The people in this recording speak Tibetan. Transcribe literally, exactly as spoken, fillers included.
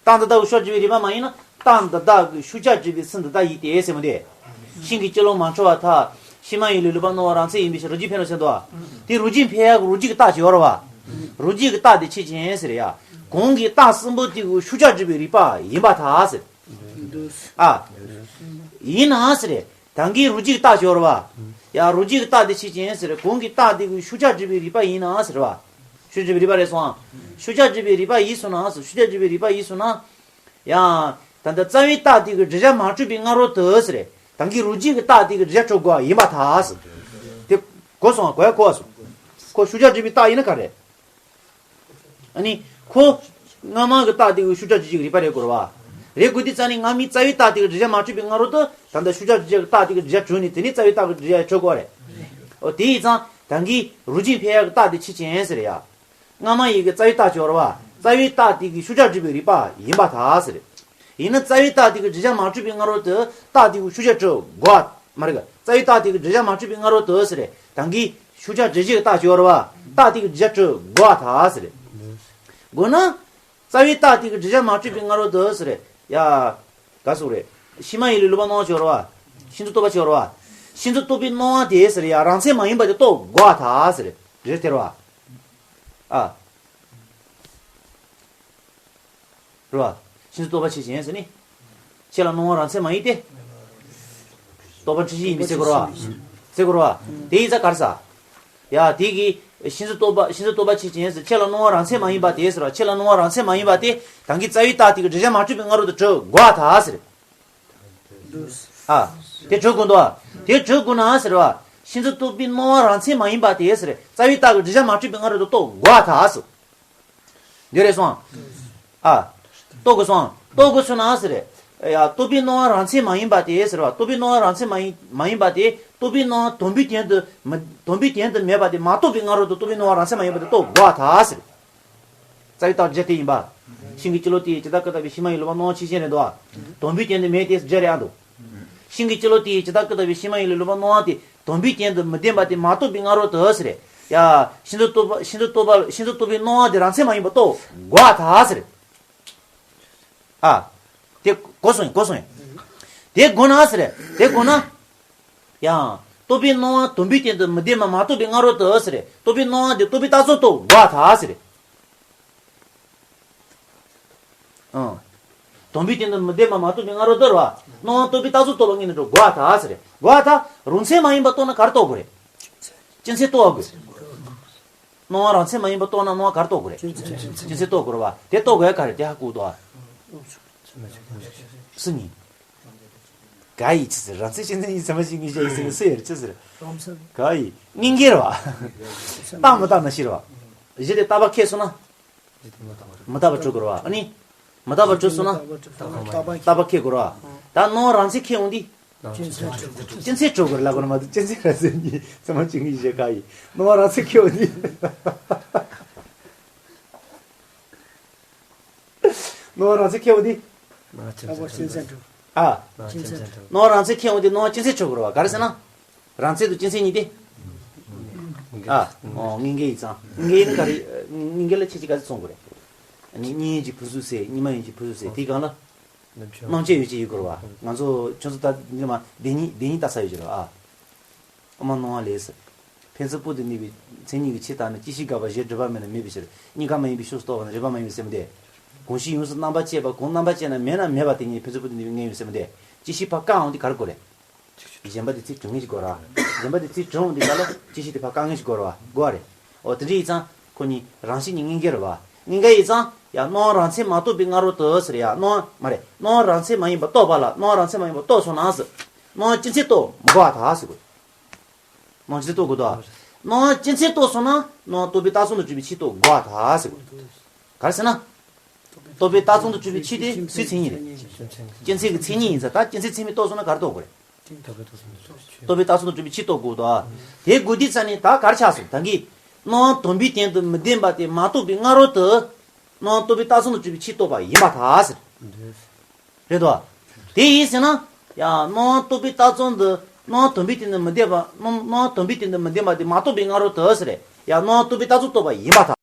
རྟགས་འདི་དག་གི་ཤུགས་བྱ་སྒྲིབ་པའི་རིགས་པ་མ་ཡིན་ན། རྟགས་འདི་དག་གི་ཤུགས་བྱ་སྒྲིབ་པའི་ཚུལ་འདི་དག་ཡིན་ཏེ་ཟེར་མི་འདི། ཤིང་གི་སྤྱི་ལོ་མ་འཆོལ་བར་ཐལ། ཕྱི་མ་ཡིན་ལས་ལུས་པ་སྣང་བ་རང་མཚན་ཡིན་པའི་ཕྱིར། རོ་རྒྱུས་འཕེལ་ནོ་ཟེར་འདུག་བ། དེ་རོ་རྒྱུས་འཕེལ་ཡག་གི་རོ་རྒྱུས་ཀྱི་རྟགས་ཅིག་ཡོད་རེད་བ། རོ་རྒྱུས་ཀྱི་རྟགས་དེ་ཕྱིར་ཕྱིན་ཟེར་ཡ། གོང་གི་རྟགས་གསུམ་པོ་དེ་གི་ཤུགས་བྱ་སྒྲིབ་པའི་རིགས་པ་ཡིན་པར་ཐལ་ཟེར། ཨ། ཡིན་ན་ཟེར། ད་གིན་རོ་རྒྱུས་ཀྱི་རྟགས་ཅིག་ཡོད་རེད་བ། ཡ་རོ་རྒྱུས་ཀྱི་རྟགས་དེ་ཕྱིར་ཕྱིན་ཟེར། གོང་གི་རྟགས་དེ་གི་ཤུགས་བྱ་སྒྲིབ་པའི་རིགས་པ་ཡིན་ན་ཟེར་བ། ཤུགས་བྱ་སྒྲིབ་པའི་རིགས་པ་རེད་སོང་ཨ། ཤུགས་བྱ་སྒྲིབ་པའི་རིགས་པ་ཡིན་སོང་ན་ཟེར། ཤུགས་བྱ་སྒྲིབ་པའི་རིགས་པ་ཡིན་སོང་ན། ཡང་། ད་ལྟ་རྩ་བའི་རྟགས་དེ་གི་བསྒྲིབས་བྱ་མ་གྲུབ་པའི་སྔ་རོལ་དུ་ཟེར། ད་གིན་རོ་རྒྱུས་ཀྱི་རྟགས་དེ་གི་བསྒྲིབས་བྱ་གྲུབ་དགོས་པ་ཡིན་པར་ཐལ་ཟེར། དེ་གོ་སོང་ཨ། གོ་ཡ་གོ་བ་སོང་། ཁོ་ཤུགས་བྱ་སྒྲིབ་པའི་རྟགས་ཡིན་ན་ག་རེ། ཨ་ནི། ཁོ། སྔ་མ་གི་རྟགས་དེ་གི་ཤུགས་བྱ་སྒྲིབ་བྱེད་ཀྱི་རིགས་པ་རེད་དགོས་རེད་བ། རེད་དགོས་དུས་ཙང་ནི་སྔ་མའི་རྩ་བའི་རྟགས་དེ་གི་བསྒྲིབས་བྱ་མ་གྲུབ་པའི་སྔ་རོལ་དུ་ད་ལྟ་ཤུགས་བྱ་སྒྲིབ་བྱེད་ཀྱི་རྟགས་དེ་གི་བསྒྲིབས་བྱ་གྲུབ་ནས་དེ་ནས་རྩ་བའི་རྟགས་གི་བསྒྲིབས་བྱ་གྲུབ་དགོས་རེད། འོ་དེ་ཡིན་ཙང་ད་གིན་རོ་རྒྱུས་འཕེལ་ཡག་གི་རྟགས་དེ་ཕྱིར་ཕྱིན་ཟེར་ཡ། སྔ་མ་ཡི་གི་རྩ་བའི་རྟགས་ཅིག་ཡོད་རེད་བ། རྩ་བའི་རྟགས་དེ་གི་ཤུགས་བྱ་སྒྲིབ་པའི་རིགས་པ་ཡིན་པར་ཐལ་ཟེར། ཡིན་ན་རྩ་བའི་རྟགས་དེ་གི་བསྒྲིབས་བྱ་མ་གྲུབ་པའི་སྔ་རོལ་དུ་རྟགས་དེ་གི་ཤུགས་བྱ་གྲུབ་དགོས་མ་རེད་ག། རྩ་བའི་རྟགས་དེ་གི་བསྒྲིབས་བྱ་མ་གྲུབ་པའི་སྔ་རོལ་དུ་ཟེར། ད་གིན་ཤུགས་བྱ་སྒྲིབ་བྱེད་ཀྱི་རྟགས་ཅིག་ཡོད་རེད་བ། རྟགས་དེ་གི་བསྒྲིབས་བྱ་གྲུབ་དགོས་པར་ཐལ་ཟེར། དགོས་ན། རྩ་བའི་རྟགས་དེ་གི་བསྒྲིབས་བྱ་མ་གྲུབ་པའི་སྔ་རོལ་དུ་ཟེར། ཡ། ག་སོགས་རེད། ཕྱི་མ་ཡིན་ལས་ལུས་པ་སྣང་བ་ཅིག་ཡོད་རེད་བ། ཤིང་རྟ་རྟོག་པ་ཅིག་ཡོད་རེད་བ། ཤིང་རྟ་རྟོག་པའི་སྣང་བ་དེ་ཟེར་ཡ་རང་མཚན་མ་ཡིན་པ་དེ་རྟོགས་དགོས་པར་ཐལ་ཟེར། རེད་དེ་རེད་བ། ཨ། རེད་བ། ཤིང་རྟ་རྟོག་པ་ཕྱིར་ཕྱིན་ཟེར་ནི། ཁྱེད་ལ་སྣང་བ་རང་མཚན་མ་ཡིན་ཏེ། རྟོག་པ་འཁྲུལ་གཞི་ཡིན་པས་ཟེར་དགོས་རེད་བ། ཟེར་དགོས་རེད་བ། དེ་ཡིན་ཙང་ག་རེ་ཟེར། ཡ་དེ་གི། ཤིང་རྟ་རྟོག་པ་ཤིང་རྟ་རྟོག་པ་ཕྱིར་ཕྱིན་ཟེར། ཁྱེད་ལ་སྣང་བ་རང་མཚན་མ་ཡིན་པ་དེ་ཟེར་བ། ཁྱེད་ལ་སྣང་བ་རང་མཚན་མ་ཡིན་པ་དེ་ད་གིན་རྩ་བའི་རྟགས་དེ་གི་བསྒྲིབས་བྱ་མ་གྲུབ་པའི་སྔ་རོལ་དུ་གྲུབ་དགོས་པར་ཐལ་ཟེར། ཨ། དེ་གྲུབ་དགོས་འདུག་བ། དེ་གྲུབ་དགོས་ན་ཟེར་བ། ཤིང་རྟ་རྟོག་པའི་སྣང་བ་རང་མཚན་མ་ཡིན་པ་དེ་ཟེར། རྩ་བའི་རྟགས་ཀྱི་བསྒྲིབས་བྱ་མ་གྲུབ་པའི་སྔ་རོལ་དུ་རྟོགས་དགོས་པར་ཐལ་ཟེར། འདི་རེད་སོང་། ཨ། རྟོགས་དགོས་སོང་། རྟོགས་དགོས་སོང་ན་ཟེར། ཡ་རྟོག་པའི་སྣང་བ་རང་མཚན་མ་ཡིན་པ་དེ་ཟེར་བ། རྟོག་པའི་སྣང་བ་རང་མཚན་མ་ཡིན་མ་ཡིན་པ་དེ་རྟོག་པའི་སྣང་བ་དོན་པའི་སྟེང་དུ་མི་དོན་པའི་སྟེང་དུ་མེད་པ་དེ་མ་རྟོགས་པའི་སྔ་རོལ་དུ་རྟོག་པའི་སྣང་བ་རང་མཚན་མ་ཡིན་པ་དེ་རྟོགས་དགོས་པར་ཐལ་ཟེར། རྩ་བའི་རྟགས་བསྒྲིབས་བྱ་དེ་ཡིན་པ། ཤིང་གི་སྤྱི་ལོ་དེ་ཡི་ཇི་ལྟར་ཀུན་བཏགས་པའི་ཕྱི་མ་ཡི་ལུས་པ་སྣང་བ་ཕྱིར་ཕྱིན་རེད་འདུག་བ། དོན་པའི་སྟེང་དུ་མེད་དེ་བསྒྲིབས་རེད་ཨ་འདུག་ཤིང་གི་སྤྱི་ལོ་དེ་ཡི་ཇི་ལྟར་ཀུན་བཏགས་པའི་ཕྱི་མ་ཡི་ལུས་པ་སྣང་བ་དེ་དོན་པའི་སྟེང་དུ་མི་ལྡན་པ་དེ་མ་རྟོགས་པའི་སྔ་རོལ་དུ་ཟེར། ཡ། ཤིང་རྟ་རྟོག་པ་ཤིང་རྟ་རྟོག་པ་ཤིང་རྟ་རྟོག་པའི་སྣང་བ་དེ་རང་མཚན་མ་ཡིན་པ་རྟོགས་དགོས་པར་ཐལ་ཟེར། ཨ། དེ་གོ་སོང་ཡིན་གོ་སོང་ཡིན། དེ་དགོས་ན་ཟེར། དེ་དགོས་ན། ཡང་། རྟོག་པའི་སྣང་བ་དོན་པའི་སྟེང་དུ་མི་ལྡན་པ་མ་རྟོགས་པའི་སྔ་རོལ་དུ་ཟེར། རྟོག་པའི་སྣང་བ་དེ་རྟོག་པའི་རྟགས་ཚུལ་རྟོགས་དགོས་པར་ཐལ་ཟེར། ཨང་། དོན་པའི་སྟེང་དུ་མི་ལྡན་པ་མ་རྟོགས་པའི་སྔ་རོལ་དུ་རེད་བ། སྣང་བ་རྟོག་པའི་རྟགས་ཚུལ་རྟོགས་པ་ངེས་ནས་འགྲོ་དགོས་པར་ཐལ་ཟེར། དགོས་པར་ཐལ། རང་མཚན་མ་ཡིན་པ་རྟོགས་ན་ག་རེ་རྟོགས་དགོས་རེད། སྤྱི་མཚན་རྟོགས་དགོས། སྣང་བ་རང་མཚན་མ་ཡིན་པ་རྟོགས་ན་སྣང་བ་ག་རེ་རྟོགས་དགོས་རེད། སྤྱི་མཚན་རྟོགས་དགོས་རེད་བ། དེ་རྟོགས་དགོས་ཡ་ག་རེ་དེ་ཧ་གོ་འདུག་ཨ། སུ་ཡིན། ག་ཡི་ཅི་ཟེར་རང་མཚན་སྤྱི་མཚན་ཡིན་ཚད་མ་ཞིག་ངེས་ཤེས་ཡིན་ཟེར་ན་སུ་ཡིན་ཅི་ཟེར། ག་ཡི་སྙིང་གའི་རེད་བ། རྟགས་མི་རྟག་ན་ཤི་རེད་བ། གཞི་དེ་རྟག་པ་ཁེགས་སོང་ན། མི་རྟག་པ་གྲུབ་དགོས་རེད་བ། ཨ་ནི། མི་རྟག་པ་གྲུབ་སོང་ན། རྟག་པ་ཁེགས་དགོས་རེད་བ། ད་སྣང་བ་རང་མཚན་ཁེགས་འོང་དུས། སྤྱི་མཚན་གྲུབ་དགོས་རེད་ལབ་དགོས་ན་མ་གཏོགས་སྤྱི་མཚན་རང་མཚན་གཉིས་ཚད་མ་གཅིག་ངེས་ཤེས་ག་ཡི། སྣང་བ་རང་མཚན་ཁེགས་འོང་དུས། སྣང་བ་རང་མཚན་ཁེགས་འོང་དུས། སྣང་བ་སྤྱི་མཚན་གྲུབ། ཨ། སྤྱི་མཚན་གྲུབ། སྣང་བ་རང་མཚན་ཁེགས་འོང་དུས་སྣང་བ་སྤྱི་མཚན་གྲུབ་དགོས་རེད་བ། ག་རེ་ཟེར་ན། རང་མཚན་དང་སྤྱི་མཚན་གཉིས་ཏེ། ཨ། ཨོ་སྙིང་གའི་ཡིག་ཚང་། སྙིང་གའི་ནི་ག་རེ། སྙིང་གའི་ལ་ཁྱད་ཆོས་ག་ཚོད་ཚང་དགོས་རེད། ཨ་ནི་གཉིས་ཡིན་གྱི་ཕུན་སུམ་ཚོགས། གཉིས་མ་ཡིན་གྱི་ཕུན་སུམ་ཚོགས། དེའི་སྒང་ལ། རྣམ་དཔྱོད་ཡོད་ཅེས་ཡོད་དགོས་རེད་བ། ང་ཚོ་ཁྱོད་ཚོ་ད་འདི་མ་བདེན་གཉིས་བདེན་གཉིས་ལྟ་ས་ཡོད་ཀྱི་རེད་བ། ཨ། དབུ་མ་སྣང་བ་ལས་ཟེར། ཕན་ཚུན་པོ་དེ་གནས་པའི་མཚན་ཉིད་ཀྱི་ཆོས་ལྟར་ན་སྐྱེ་ཤི་འགག་པ་གཞན་སྒྲིབ་པ་མེད་ན་མེད་པའི་ཕྱིར། གཉིས་ཀ་མ་ཡིན་པའི་ཕྱོགས་སུ་གཏོགས་པ་ན་རིགས་པ་མ་ཡིན་པའི་ཟེར་མི་དེ། གང་ཞིག་ཡོངས་སུ་རྣམ་པར་དཔྱད་པ་གང་རྣམ་པར་དཔྱད་ན་མེད་ན་མེད་པ་དེ་ཉིད་ཕན་ཚུན་པོ་དེ་གནས་པའི་མངོན་ཡུལ་ཟེར་མི་དེ། སྐྱེ་ཤི་ཕར་བཀག་འོང་དུས་ག་རེ་དགོས་རེད། གཞན་པ་དེ་ཚིག་གྲུབ་ངེས་ཤིག་དགོས་ར། གཞན་པ་དེ་ཚིག་གྲུབ་འོང་དུས་ག་ལ་སྐྱེ་ཤི་དེ་ཕར་བཀག་ངེས་ཤིག་དགོས་ར་བ། དགོས་ར་རེད། འོ་དེ་འདྲ་ཡིན་ཙང་ཁོ་གཉིས་རང་བཞིན་གྱི་སྙིང་གའི་རེད་བ། སྙིང་གའི་ཡིན་ཙང་ཡང་སྣང་བ་རང་མཚན་མ་རྟོགས་པའི་སྔ་རོལ་དུ་ཟེར་ཡ། སྣང་བ་མ་རེད། སྣང་བ་རང་མཚན་མ་ཡིན་པ་རྟོགས་པ་ལ་སྣང་བ་རང་མཚན་མ་ཡིན་པ་རྟོགས་སོང་ན་ཟེར། སྣང་བ་སྤྱི་མཚན་རྟོགས་མི་དགོས་པར་ཐལ་ཟེར་དགོས། སྣང་བ་སྤྱི་མཚན་རྟོགས་དགོས་དོ། སྣང་བ་སྤྱི་མཚན་རྟོགས་སོང་ན་སྣང་བ་རྟོག་པའི་རྟགས་ཙམ་དུ་གྱུར་པའི་ཕྱིར་རྟོགས་དགོས་པར་ཐལ་ཟེར་དགོས། ག་རེ་ཟེར་ན། རྟོག་པའི་རྟགས་ཙམ་དུ་གྱུར་པའི་ཕྱིར་དེ་སུའི་མཚན་ཉིད་རེད། སྤྱི་མཚན་གྱི་མཚན་ཉིད་ཡིན་ཙང་ད་སྤྱི་མཚན་ཚད་མས་རྟོགས་སོང་ན་ག་རེ་རྟོགས་དགོས་རེད། རྟོག་པའི་རྟགས་ཙམ་དུ་གྱུར་པའི་ཕྱིར་རྟོགས་དགོས་དོ། དེ་དགོས་དུས་ཙ་ནས་ད་ག་རེ་ཆགས་སོང་ད་གིན། སྣང་བ་དོན་པའི་སྟེང་དུ་མི་ལྡན་པ་དེ་མ་རྟོགས་པའི་སྔ་རོལ་དུ། སྣང་བ་རྟོག་པའི་རྟགས་ཙམ་དུ་གྱུར་པའི་ཕྱིར་རྟོགས་པ་ཡིན་པར་ཐལ་ཟེར། རེད་དོ། དེ་ཡིན་ཟེར་ན། ཡང་སྣང་བ་རྟོག་པའི་རྟགས་ཙམ་དུ་སྣང་བ་དོན་པའི་སྟེང་དུ་མི་ལྡན་པ་སྣང་སྣང་བ་དོན་པའི་སྟེང་དུ་མི་ལྡན་པ་དེ་མ་རྟོགས་པའི་སྔ་རོལ་དུ་ཟེར། ཡང་སྣང་བ་རྟོག་པའི་རྟགས་ཙམ་རྟོགས་པ་ཡིན་པར་ཐལ།